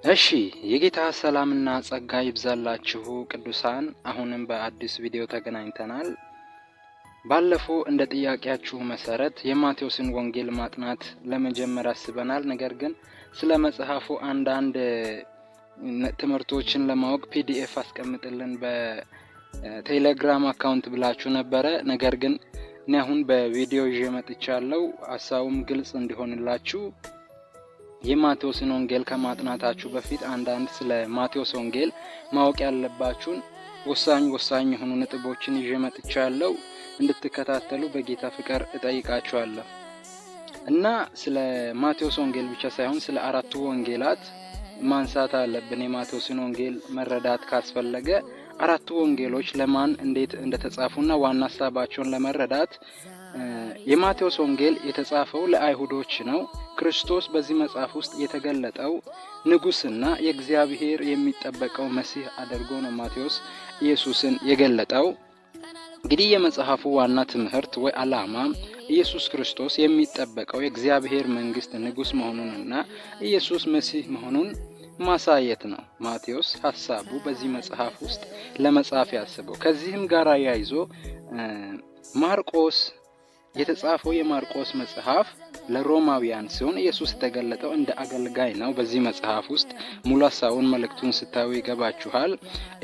እሺ፣ የጌታ ሰላምና ጸጋ ይብዛላችሁ ቅዱሳን። አሁንም በአዲስ ቪዲዮ ተገናኝተናል። ባለፈው እንደ ጥያቄያችሁ መሰረት የማቴዎስን ወንጌል ማጥናት ለመጀመር አስበናል። ነገር ግን ስለ መጽሐፉ አንዳንድ ትምህርቶችን ለማወቅ PDF አስቀምጥልን በቴሌግራም account ብላችሁ ነበረ። ነገር ግን እኔ አሁን በቪዲዮ ይዤ መጥቻለሁ። ሀሳቡም ግልጽ እንዲሆንላችሁ የማቴዎስን ወንጌል ከማጥናታችሁ በፊት አንዳንድ ስለ ማቴዎስ ወንጌል ማወቅ ያለባችሁን ወሳኝ ወሳኝ የሆኑ ነጥቦችን ይዤ መጥቻለሁ። እንድትከታተሉ በጌታ ፍቅር እጠይቃችኋለሁ። እና ስለ ማቴዎስ ወንጌል ብቻ ሳይሆን ስለ አራቱ ወንጌላት ማንሳት አለብን። የማቴዎስን ወንጌል መረዳት ካስፈለገ አራቱ ወንጌሎች ለማን እንዴት እንደተጻፉና ዋና ሀሳባቸውን ለመረዳት የማቴዎስ ወንጌል የተጻፈው ለአይሁዶች ነው። ክርስቶስ በዚህ መጽሐፍ ውስጥ የተገለጠው ንጉሥና የእግዚአብሔር የሚጠበቀው መሲህ አድርጎ ነው ማቴዎስ ኢየሱስን የገለጠው። እንግዲህ የመጽሐፉ ዋና ትምህርት ወይ ዓላማ ኢየሱስ ክርስቶስ የሚጠበቀው የእግዚአብሔር መንግስት ንጉሥ መሆኑንና ኢየሱስ መሲህ መሆኑን ማሳየት ነው። ማቴዎስ ሀሳቡ በዚህ መጽሐፍ ውስጥ ለመጻፍ ያስበው። ከዚህም ጋር አያይዞ ማርቆስ የተጻፈው የማርቆስ መጽሐፍ ለሮማውያን ሲሆን ኢየሱስ የተገለጠው እንደ አገልጋይ ነው። በዚህ መጽሐፍ ውስጥ ሙሉ ሀሳቡን መልእክቱን ስታዩ ይገባችኋል።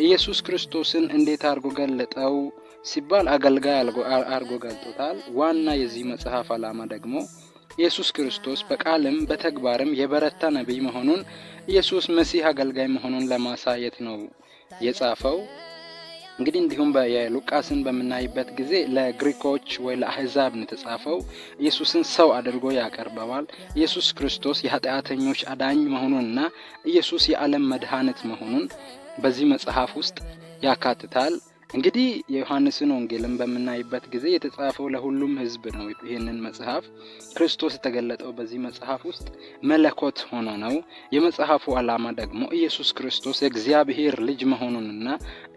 ኢየሱስ ክርስቶስን እንዴት አድርጎ ገለጠው ሲባል አገልጋይ አድርጎ ገልጦታል። ዋና የዚህ መጽሐፍ ዓላማ ደግሞ ኢየሱስ ክርስቶስ በቃልም በተግባርም የበረታ ነቢይ መሆኑን፣ ኢየሱስ መሲህ አገልጋይ መሆኑን ለማሳየት ነው የጻፈው። እንግዲህ እንዲሁም የሉቃስን በምናይበት ጊዜ ለግሪኮች ወይ ለአህዛብ ነው የተጻፈው። ኢየሱስን ሰው አድርጎ ያቀርበዋል። ኢየሱስ ክርስቶስ የኃጢአተኞች አዳኝ መሆኑንና ኢየሱስ የዓለም መድኃኒት መሆኑን በዚህ መጽሐፍ ውስጥ ያካትታል። እንግዲህ የዮሐንስን ወንጌልን በምናይበት ጊዜ የተጻፈው ለሁሉም ሕዝብ ነው። ይህንን መጽሐፍ ክርስቶስ የተገለጠው በዚህ መጽሐፍ ውስጥ መለኮት ሆኖ ነው። የመጽሐፉ ዓላማ ደግሞ ኢየሱስ ክርስቶስ የእግዚአብሔር ልጅ መሆኑንና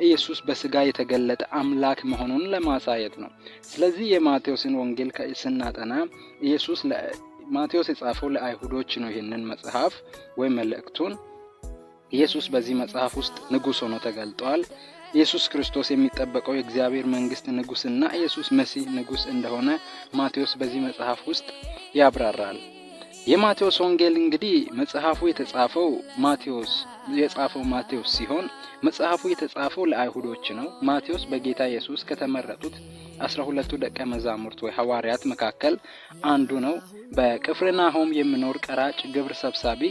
ኢየሱስ በስጋ የተገለጠ አምላክ መሆኑን ለማሳየት ነው። ስለዚህ የማቴዎስን ወንጌል ስናጠና ኢየሱስ ማቴዎስ የጻፈው ለአይሁዶች ነው። ይህንን መጽሐፍ ወይም መልእክቱን ኢየሱስ በዚህ መጽሐፍ ውስጥ ንጉሥ ሆኖ ተገልጧል። ኢየሱስ ክርስቶስ የሚጠበቀው የእግዚአብሔር መንግስት ንጉስና ኢየሱስ መሲህ ንጉስ እንደሆነ ማቴዎስ በዚህ መጽሐፍ ውስጥ ያብራራል። የማቴዎስ ወንጌል እንግዲህ መጽሐፉ የተጻፈው ማቴዎስ የጻፈው ማቴዎስ ሲሆን መጽሐፉ የተጻፈው ለአይሁዶች ነው። ማቴዎስ በጌታ ኢየሱስ ከተመረጡት 12ቱ ደቀ መዛሙርት ወይ ሐዋርያት መካከል አንዱ ነው። በቅፍርናሆም የሚኖር ቀራጭ ግብር ሰብሳቢ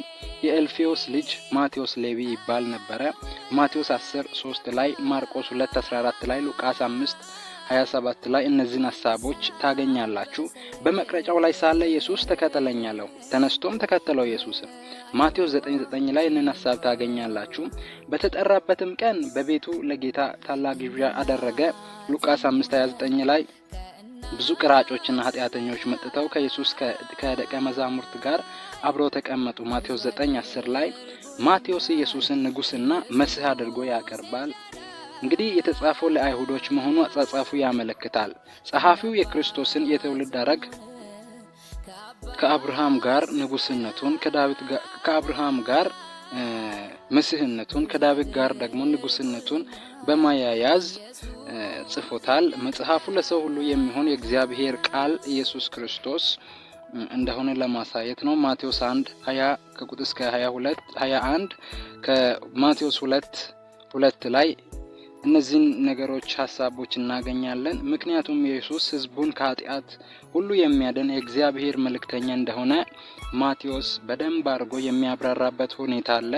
የእልፌዎስ ልጅ ማቴዎስ ሌዊ ይባል ነበረ። ማቴዎስ 10:3 ላይ፣ ማርቆስ 2:14 ላይ፣ ሉቃስ 5:27 ላይ እነዚህን ሀሳቦች ታገኛላችሁ። በመቅረጫው ላይ ሳለ ኢየሱስ ተከተለኝ አለው። ተነስቶም ተከተለው ኢየሱስን። ማቴዎስ 9:9 ላይ እንን ሀሳብ ታገኛላችሁ። በተጠራበትም ቀን በቤቱ ለጌታ ታላቅ ግብዣ አደረገ። ሉቃስ 5:29 ላይ ብዙ ቀራጮችና ኃጢአተኞች መጥተው ከኢየሱስ ከደቀ መዛሙርት ጋር አብረው ተቀመጡ። ማቴዎስ 9:10 ላይ ማቴዎስ ኢየሱስን ንጉሥና መሲህ አድርጎ ያቀርባል። እንግዲህ የተጻፈው ለአይሁዶች መሆኑ አጻጻፉ ያመለክታል። ጸሐፊው የክርስቶስን የትውልድ ሐረግ ከአብርሃም ጋር ንጉስነቱን፣ ከዳዊት ከአብርሃም ጋር መሲህነቱን፣ ከዳዊት ጋር ደግሞ ንጉስነቱን በማያያዝ ጽፎታል። መጽሐፉ ለሰው ሁሉ የሚሆን የእግዚአብሔር ቃል ኢየሱስ ክርስቶስ እንደሆነ ለማሳየት ነው። ማቴዎስ 1 20 ከቁጥር እስከ 22፣ 21 ከማቴዎስ 2:2 ላይ እነዚህን ነገሮች ሀሳቦች እናገኛለን። ምክንያቱም ኢየሱስ ሕዝቡን ከኃጢአት ሁሉ የሚያድን የእግዚአብሔር መልእክተኛ እንደሆነ ማቴዎስ በደንብ አድርጎ የሚያብራራበት ሁኔታ አለ።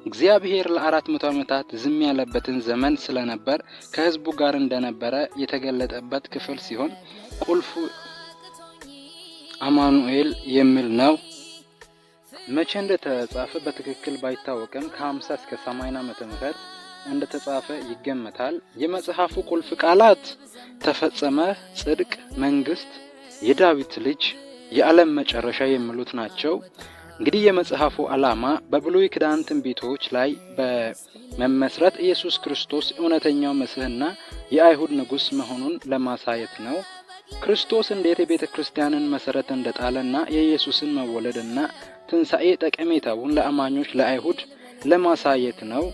እግዚአብሔር ለ400 ዓመታት ዝም ያለበትን ዘመን ስለነበር ከሕዝቡ ጋር እንደነበረ የተገለጠበት ክፍል ሲሆን ቁልፉ አማኑኤል የሚል ነው። መቼ እንደተጻፈ በትክክል ባይታወቅም ከ50 እስከ 80 ዓመተ ምህረት እንደተጻፈ ይገመታል። የመጽሐፉ ቁልፍ ቃላት ተፈጸመ፣ ጽድቅ፣ መንግስት፣ የዳዊት ልጅ፣ የዓለም መጨረሻ የሚሉት ናቸው። እንግዲህ የመጽሐፉ ዓላማ በብሉይ ኪዳን ትንቢቶች ላይ በመመስረት ኢየሱስ ክርስቶስ እውነተኛው መሲህና የአይሁድ ንጉሥ መሆኑን ለማሳየት ነው። ክርስቶስ እንዴት የቤተ ክርስቲያንን መሰረት እንደጣለና የኢየሱስን መወለድና ትንሣኤ ጠቀሜታውን ለአማኞች ለአይሁድ ለማሳየት ነው።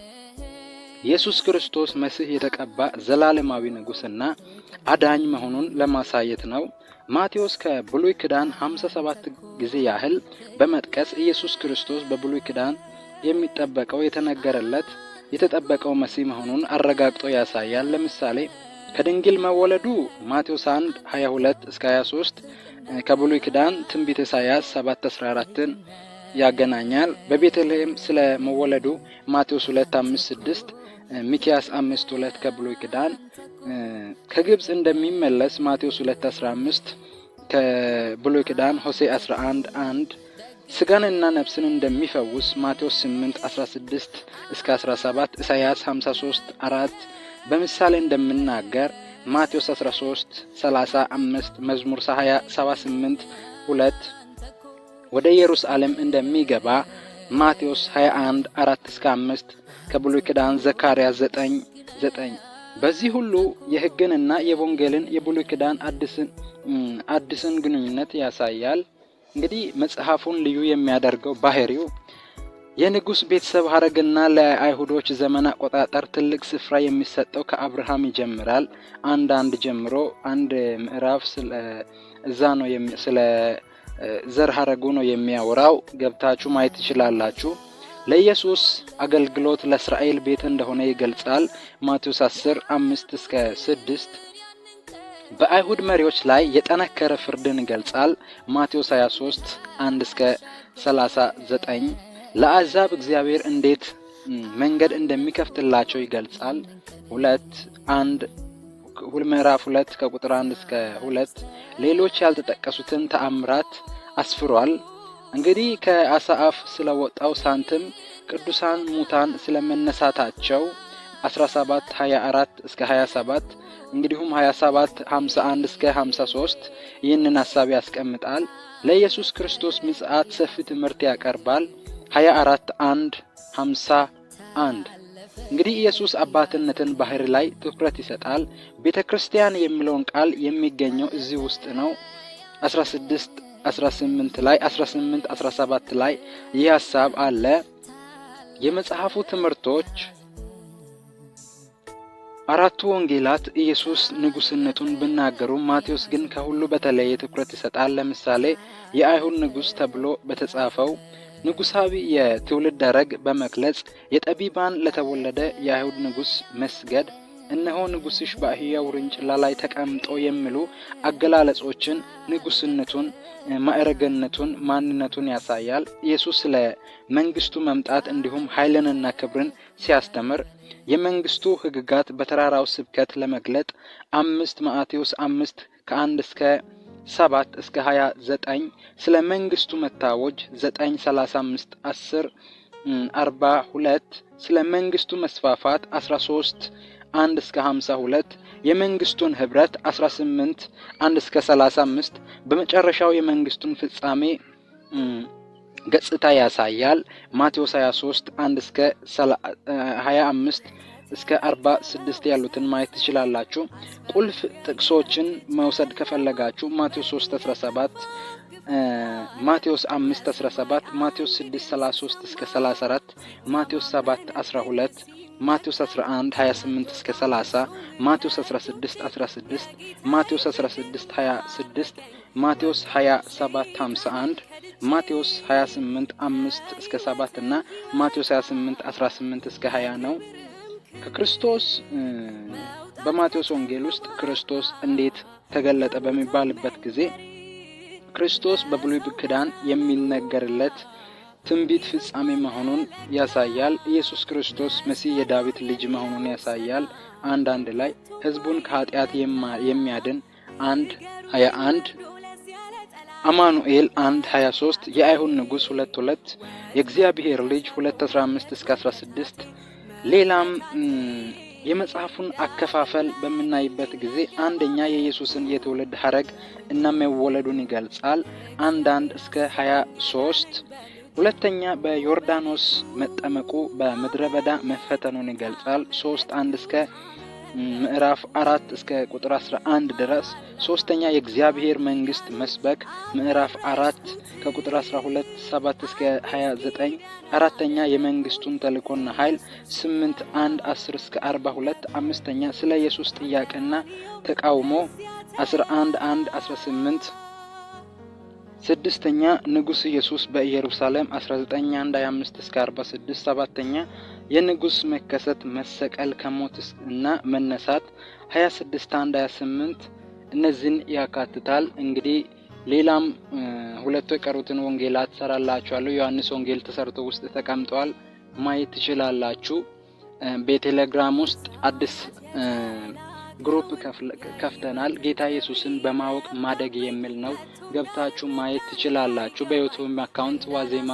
ኢየሱስ ክርስቶስ መሲህ የተቀባ ዘላለማዊ ንጉሥና አዳኝ መሆኑን ለማሳየት ነው። ማቴዎስ ከብሉይ ኪዳን 57 ጊዜ ያህል በመጥቀስ ኢየሱስ ክርስቶስ በብሉይ ኪዳን የሚጠበቀው የተነገረለት የተጠበቀው መሲህ መሆኑን አረጋግጦ ያሳያል። ለምሳሌ ከድንግል መወለዱ ማቴዎስ 1 22 እስከ 23 ከብሉይ ኪዳን ትንቢተ ኢሳይያስ 7 14ን ያገናኛል። በቤተልሔም ስለ መወለዱ ማቴዎስ 2 5 6፣ ሚኪያስ 5 2 ከብሉይ ኪዳን፣ ከግብጽ እንደሚመለስ ማቴዎስ 2 15 ከብሉይ ኪዳን፣ ሆሴ 11 1፣ ስጋንና ነፍስን እንደሚፈውስ ማቴዎስ 8 16 እስከ 17፣ ኢሳይያስ 53 4፣ በምሳሌ እንደሚናገር ማቴዎስ 13 35፣ መዝሙር 78 2፣ ወደ ኢየሩሳሌም እንደሚገባ ማቴዎስ 21 4 እስከ 5 ከብሉይ ኪዳን ዘካርያስ 9 9። በዚህ ሁሉ የሕግንና የወንጌልን የብሉይ ኪዳን አዲስን ግንኙነት ያሳያል። እንግዲህ መጽሐፉን ልዩ የሚያደርገው ባህሪው የንጉስ ቤተሰብ ሀረግና ለአይሁዶች ዘመን አቆጣጠር ትልቅ ስፍራ የሚሰጠው ከአብርሃም ይጀምራል። አንድ ጀምሮ አንድ ምዕራፍ ስለ እዛ ነው፣ ስለ ዘር ሀረጉ ነው የሚያወራው። ገብታችሁ ማየት ትችላላችሁ። ለኢየሱስ አገልግሎት ለእስራኤል ቤት እንደሆነ ይገልጻል። ማቴዎስ 10 5 እስከ 6። በአይሁድ መሪዎች ላይ የጠነከረ ፍርድን ይገልጻል። ማቴዎስ 23 1 እስከ 39። ለአሕዛብ እግዚአብሔር እንዴት መንገድ እንደሚከፍትላቸው ይገልጻል። 2 1፣ ምዕራፍ 2 ከቁጥር 1 እስከ 2። ሌሎች ያልተጠቀሱትን ተአምራት አስፍሯል። እንግዲህ ከአሳ አፍ ስለወጣው ሳንቲም፣ ቅዱሳን ሙታን ስለመነሳታቸው 17 24 እስከ 27፣ እንግዲሁም 27 51 እስከ 53 ይህንን ሀሳብ ያስቀምጣል። ለኢየሱስ ክርስቶስ ምጽአት ሰፊ ትምህርት ያቀርባል። 24 1 51። እንግዲህ ኢየሱስ አባትነትን ባህሪ ላይ ትኩረት ይሰጣል። ቤተ ክርስቲያን የሚለውን ቃል የሚገኘው እዚህ ውስጥ ነው። 16 18 ላይ፣ 18 17 ላይ ይህ ሀሳብ አለ። የመጽሐፉ ትምህርቶች አራቱ ወንጌላት ኢየሱስ ንጉስነቱን ቢናገሩ ማቴዎስ ግን ከሁሉ በተለየ ትኩረት ይሰጣል። ለምሳሌ የአይሁድ ንጉስ ተብሎ በተጻፈው ንጉሳዊ የትውልድ ሐረግ በመግለጽ የጠቢባን ለተወለደ የአይሁድ ንጉስ መስገድ፣ እነሆ ንጉስሽ በአህያ ውርንጭላ ላይ ተቀምጦ የሚሉ አገላለጾችን ንጉስነቱን፣ ማዕረግነቱን፣ ማንነቱን ያሳያል። ኢየሱስ ስለ መንግስቱ መምጣት እንዲሁም ኃይልንና ክብርን ሲያስተምር የመንግስቱ ህግጋት በተራራው ስብከት ለመግለጥ 5 ማቴዎስ 5 ከ1 እስከ 7 እስከ 29፣ ስለ መንግስቱ መታወጅ 9 35 10 42፣ ስለ መንግስቱ መስፋፋት 13 1 እስከ 52፣ የመንግስቱን ህብረት 18 1 እስከ 35፣ በመጨረሻው የመንግስቱን ፍጻሜ ገጽታ ያሳያል። ማቴዎስ 23 1 እስከ 25 እስከ 46 ያሉትን ማየት ትችላላችሁ። ቁልፍ ጥቅሶችን መውሰድ ከፈለጋችሁ ማቴዎስ 3 17፣ ማቴዎስ 5 17፣ ማቴዎስ 6 33 እስከ 34፣ ማቴዎስ 7 12፣ ማቴዎስ 11 28 እስከ 30፣ ማቴዎስ 16 16፣ ማቴዎስ 16 26፣ ማቴዎስ 27 51፣ ማቴዎስ 28 5 እስከ 7 እና ማቴዎስ 28 18 እስከ 20 ነው። ከክርስቶስ በማቴዎስ ወንጌል ውስጥ ክርስቶስ እንዴት ተገለጠ በሚባልበት ጊዜ ክርስቶስ በብሉይ ኪዳን የሚነገርለት ትንቢት ፍጻሜ መሆኑን ያሳያል። ኢየሱስ ክርስቶስ መሲህ የዳዊት ልጅ መሆኑን ያሳያል። 1:1 ላይ ሕዝቡን ከኃጢአት የሚያድን 1:21፣ አማኑኤል 1:23፣ የአይሁድ ንጉሥ 2:2፣ የእግዚአብሔር ልጅ 2:15 እስከ 16። ሌላም የመጽሐፉን አከፋፈል በምናይበት ጊዜ አንደኛ የኢየሱስን የትውልድ ሐረግ እና መወለዱን ይገልጻል። 1:1 እስከ 23። ሁለተኛ በዮርዳኖስ መጠመቁ፣ በምድረ በዳ መፈተኑን ይገልጻል። 3:1 እስከ ምዕራፍ 4 እስከ ቁጥር 11 ድረስ። ሶስተኛ የእግዚአብሔር መንግስት መስበክ ምዕራፍ 4 ከቁጥር 12 7 እስከ 29። አራተኛ የመንግስቱን ተልእኮና ኃይል 8 1 10 እስከ 42። አምስተኛ ስለ ኢየሱስ ጥያቄና ተቃውሞ 11 1 18። ስድስተኛ ንጉስ ኢየሱስ በኢየሩሳሌም 19 1 25 እስከ 46። ሰባተኛ የንጉስ መከሰት፣ መሰቀል፣ ከሞት እና መነሳት 26 1 28። እነዚህን ያካትታል። እንግዲህ ሌላም ሁለቱ የቀሩትን ወንጌላት ሰራላችኋለሁ። ዮሐንስ ወንጌል ተሰርቶ ውስጥ ተቀምጠዋል፣ ማየት ትችላላችሁ። በቴሌግራም ውስጥ አዲስ group ከፍተናል። ጌታ ኢየሱስን በማወቅ ማደግ የሚል ነው። ገብታችሁ ማየት ትችላላችሁ። በ YouTube account ዋዜማ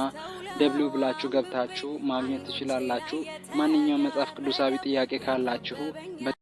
W ብላችሁ ገብታችሁ ማግኘት ትችላላችሁ። ማንኛውም መጽሐፍ ቅዱሳዊ ጥያቄ ካላችሁ